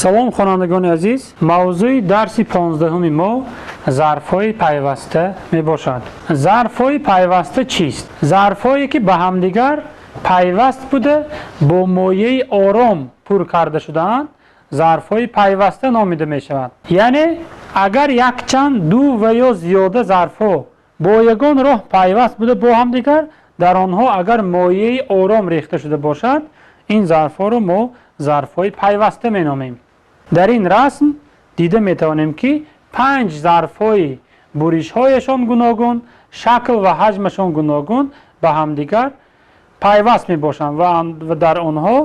Салом, хонандагони азиз. Мавзӯи дарси 15-уми мо зарфҳои пайваста мебошад. Зарфҳои пайваста чист? Зарфҳое ки ба ҳамдигар пайваст буда, бо моеи ором пур карда шудаанд, зарфҳои пайваста номида мешаванд. Яъне агар якчанд, ду ва ё зиёда зарфҳо бо ягон роҳ пайваст буда бо ҳамдигар, дар онҳо агар моеи ором рехта шуда бошад, ин зарфҳоро мо зарфҳои пайваста меномем. Дар ин расм дида метавонем, ки панҷ зарфҳои буришҳояшон гуногун, шакл ва ҳаҷмашон гуногун ба ҳамдигар пайваст мебошанд ва дар онҳо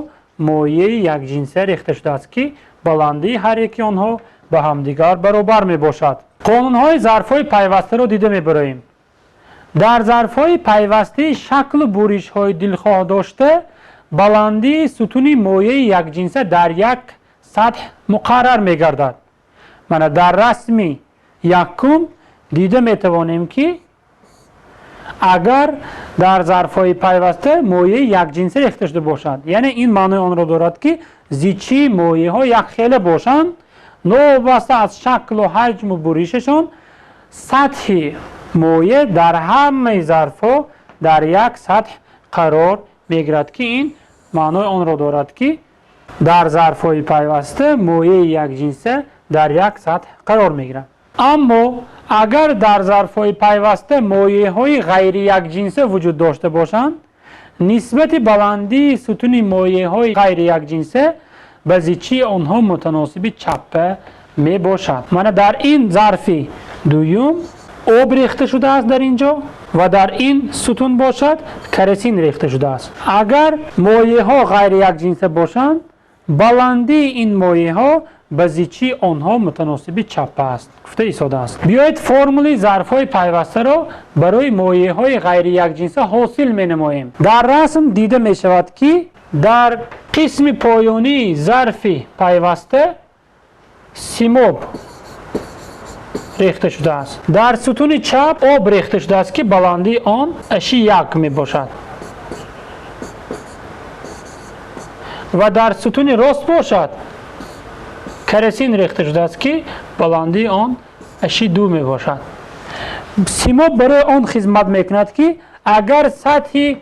моеи якҷинса рехта шудааст, ки баландии ҳар яки онҳо ба ҳамдигар баробар мебошад. Қонунҳои зарфҳои пайвастаро дида мебароем. Дар зарфҳои пайвастаи шаклу буришҳои дилхоҳ дошта, баландии сутуни моеи якҷинса дар як сатҳ муқаррар мегардад. Мана, дар расми якум дида метавонем, ки агар дар зарфҳои пайваста моеи якҷинса рехта шуда бошад, яъне ин маънои онро дорад, ки зичии моеҳо якхела бошанд, новобаста аз шаклу ҳаҷму буришашон, сатҳи моеъ дар ҳамаи зарфҳо дар як сатҳ қарор мегирад, ки ин маънои онро дорад, ки дар зарфҳои пайваста моеи якҷинса дар як сатҳ қарор мегирад. Аммо агар дар зарфҳои пайваста моеъҳои ғайриякҷинса вуҷуд дошта бошанд, нисбати баландии сутуни моеъҳои ғайриякҷинса ба зичии онҳо мутаносиби чаппа мебошад. Мана, дар ин зарфи дуюм об рехта шудааст дар ин ҷо ва дар ин сутун бошад, керосин рехта шудааст. Агар моеъҳо ғайриякҷинса бошанд, баландии ин моеъҳо ба зичии онҳо мутаносиби чаппа аст, гуфта истодааст. Биёед, формулаи зарфҳои пайвастаро барои моеъҳои ғайриякҷинса ҳосил менамоем. Дар расм дида мешавад, ки дар қисми поёнии зарфи пайваста симоб рехта шудааст, дар сутуни чап об рехта шудааст, ки баландии он h як мебошад, ва дар сутуни рост бошад, керосин рехта шудааст, ки баландии он h ду мебошад. Симоб барои он хизмат мекунад, ки агар сатҳи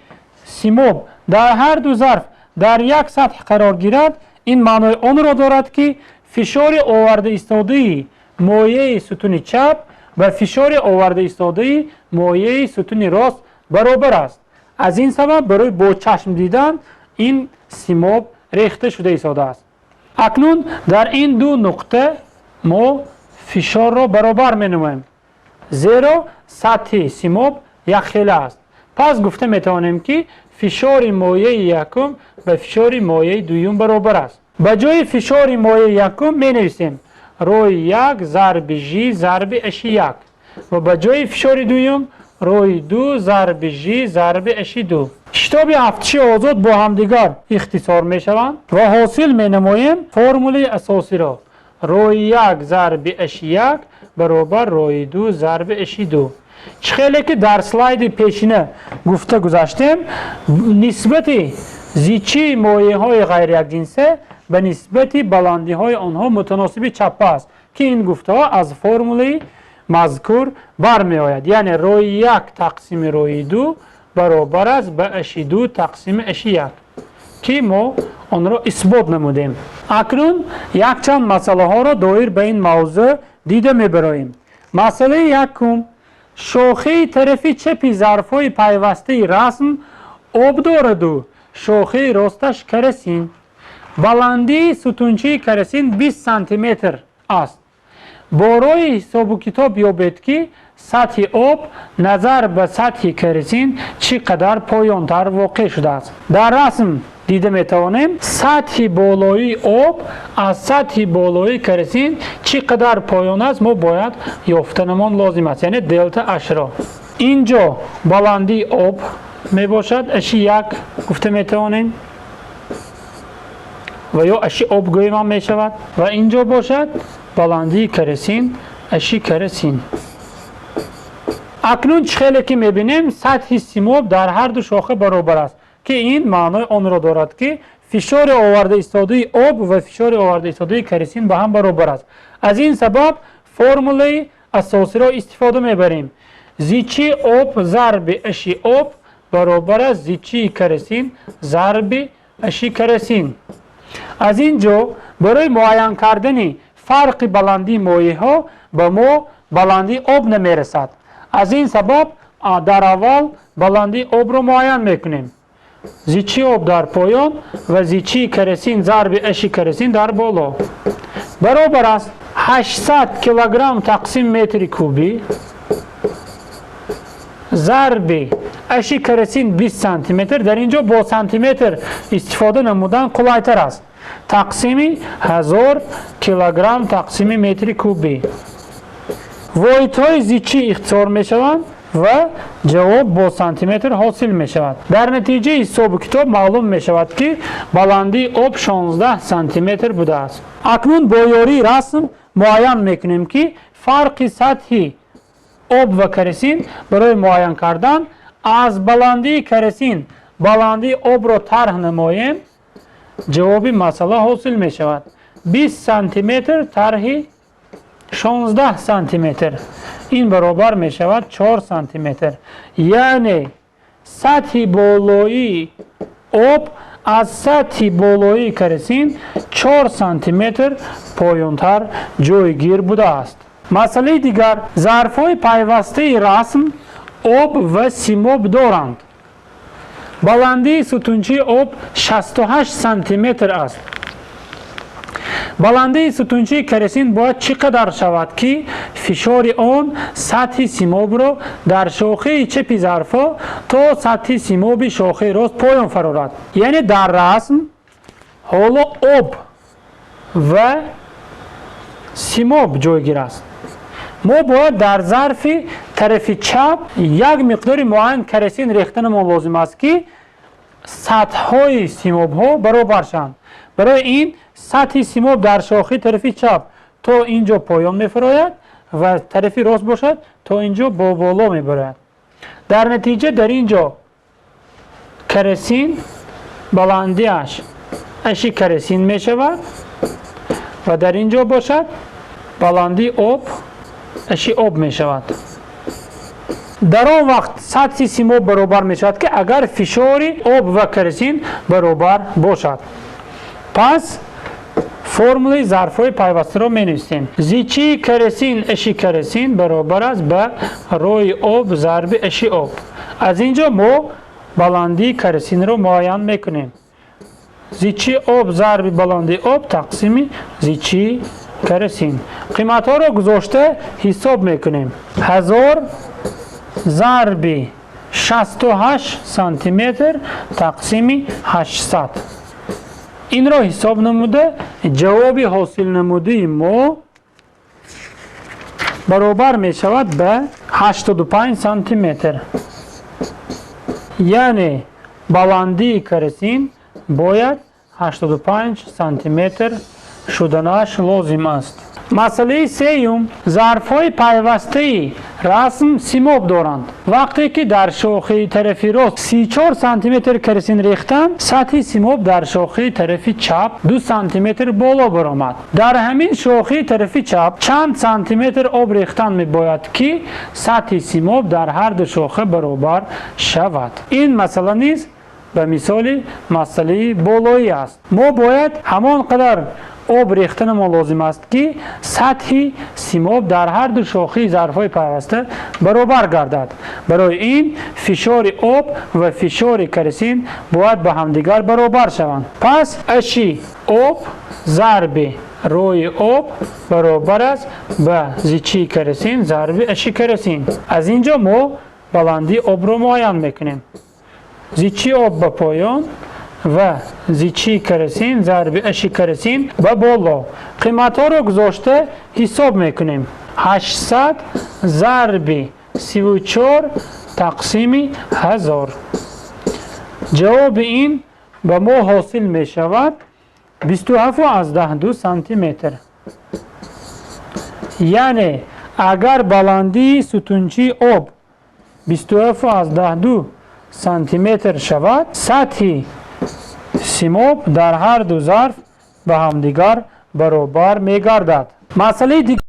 симоб дар ҳар ду зарф дар як сатҳ қарор гирад, ин маънои онро дорад, ки фишори оварда истодаи моеи сутуни чап ба фишори оварда истодаи моеи сутуни рост баробар аст. Аз ин сабаб барои бо чашм дидан ин симоб рехта шуда истодааст. Акнун дар ин ду нуқта мо фишорро баробар менамоем, зеро сатҳи симоб якхела аст. Пас гуфта метавонем, ки фишори моеи якум ба фишори моеи дуюм баробар аст. Ба ҷои фишори моеи якум менависем рои як зарби ж зарби h як ва ба ҷои фишори дуюм рои ду зарби ж зарби h ду. Шитоби афтиши озод бо ҳамдигар ихтисор мешаванд ва ҳосил менамоем формулаи асосиро: рои як зарби h як баробар рои ду зарби h ду. Чӣ хеле ки дар слайди пешина гуфта гузаштем, нисбати зичии моеъҳои ғайриякҷинса ба нисбати баландиҳои онҳо мутаносиби чаппа аст, ки ин гуфтаҳо аз формулаи мазкур бармеояд, яъне рои як тақсими рои ду баробар аст ба h ду тақсими h як, ки мо онро исбот намудем. Акнун якчанд масъалаҳоро доир ба ин мавзӯъ дида мебароем. Масъалаи якум: шохаи тарафи чапи зарфҳои пайвастаи расм об дораду шохаи росташ керосин. Баландии сутунчии керосин 20 сантиметр аст. Бо роҳи ҳисобу китоб ёбед, ки сатҳи об назар ба сатҳи керосин чӣ қадар поёнтар воқеъ шудааст. Дар расм дида метавонем, сатҳи болоии об аз сатҳи болоии керосин чӣ қадар поён аст, мо бояд ёфтанамон лозим аст, яъне делта h ро. Ин ҷо баландии об мебошад, h як гуфта метавонем ва ё h об гӯем ҳам мешавад, ва ин ҷо бошад баландии керосин, h керосин. Акнун чӣ хеле ки мебинем, сатҳи симоб дар ҳар ду шоха баробар аст, ки ин маънои онро дорад, ки фишори оварда истодаи моеи сутуни чап Фишори оварда истодаи об ва фишори оварда истодаи керосин ба ҳам баробар аст. Аз ин сабаб формулаи асосиро истифода мебарем. Зичии об зарби аши об баробар аст зичии керосин зарби аши керосин. Аз ин ҷо барои муайян кардани фарқи баландии моеъҳо ба мо баландии об намерасад. Аз ин сабаб дар аввал баландии обро муайян мекунем. Зичии об дар поён ва зичии керосин зарби аши керосин дар боло баробар аст 800 килограмм тақсим метри кубӣ зарби аши керосин 20 сантиметр. Дар ин ҷо бо сантиметр истифода намудан қулайтар аст. Тақсими 1000 килограмм тақсими метри кубӣ. Воҳидҳои зичӣ ихтисор мешаванд ва ҷавоб бо сантиметр ҳосил мешавад. Дар натиҷаи ҳисобу китоб маълум мешавад, ки баландии об 16 сантиметр будааст. Акнун бо ёрии расм муайян мекунем, ки фарқи сатҳи об ва керосин. Барои муайян кардан аз баландии керосин баландии обро тарҳ намоем, ҷавоби масъала ҳосил мешавад. 20 сантиметр тарҳи 16 сантиметр, ин баробар мешавад 4 сантиметр. Яъне сатҳи болоии об аз сатҳи болоии керосин 4 сантиметр поёнтар ҷойгир будааст. Масъалаи дигар: зарфҳои пайвастаи расм об ва симоб доранд. Баландии сутунчии об 68 сантиметр аст. Баландии сутунчии керосин бояд чӣ қадар шавад, ки фишори он сатҳи симобро дар шохаи чапи зарфҳо то сатҳи симоби шохаи рост поён фарорад? Яъне дар расм ҳоло об ва симоб ҷойгир аст. Мо бояд дар зарфи тарафи чап як миқдори муайян керосин рехтанамон лозим аст, ки сатҳҳои симобҳо баробар шаванд. Барои ин сатҳи симоб дар шохаи тарафи чап то ин ҷо поён мефарояд ва тарафи рост бошад, то ин ҷо бо боло мебарояд. Дар натиҷа дар ин ҷо керосин баландиаш аши керосин мешавад ва дар ин ҷо бошад, баландии об аши об мешавад. Дар он вақт сатҳи симоб баробар мешавад, ки агар фишори об ва керосин баробар бошад. Пас формулаи зарфҳои пайвастаро менависем. Зичии керосин аши керосин баробар аст ба рои об зарби аши об. Аз ин ҷо мо баландии керосинро муайян мекунем. Зичии об зарби баландии об тақсими зичии керосин. Қиматҳоро гузошта ҳисоб мекунем. 1000 зарби 68 сантиметр тақсими 800. Инро ҳисоб намуда, ҷавоби ҳосилнамудаи мо баробар мешавад ба 85 сантиметр. Яъне баландии керосин бояд 85 сантиметр шуданаш лозим аст. Масъалаи сеюм: зарфҳои пайвастаи расм симоб доранд. Вақте ки дар шохаи тарафи рост 34 сантиметр керосин рехтанд, сатҳи симоб дар шохаи тарафи чап 2 сантиметр боло баромад. Дар ҳамин шохаи тарафи чап чанд сантиметр об рехтан мебояд, ки сатҳи симоб дар ҳар ду шоха баробар шавад? Ин масъала низ ба мисоли масъалаи болоӣ аст. Мо бояд ҳамон қадар об рехтанамон лозим аст, ки сатҳи симоб дар ҳар ду шохаи зарфҳои пайваста баробар гардад. Барои ин фишори об ва фишори керосин бояд ба ҳамдигар баробар шаванд. Пас аши об зарби рои об баробар аст ба зичии керосин зарби аши керосин. Аз ин ҷо мо баландии обро муайян мекунем. Зичии об ба поён ва зичии керосин зарби аши керосин ба боло. Қиматҳоро гузошта ҳисоб мекунем. 800 зарби 34 тақсими 1000. Ҷавоби ин ба мо ҳосил мешавад 27,2 сантиметр. Яъне агар баландии сутунчии об 27,2 сантиметр шавад, сатҳи Симоб дар ҳар ду зарф ба ҳамдигар баробар мегардад. Масъалаи дигар.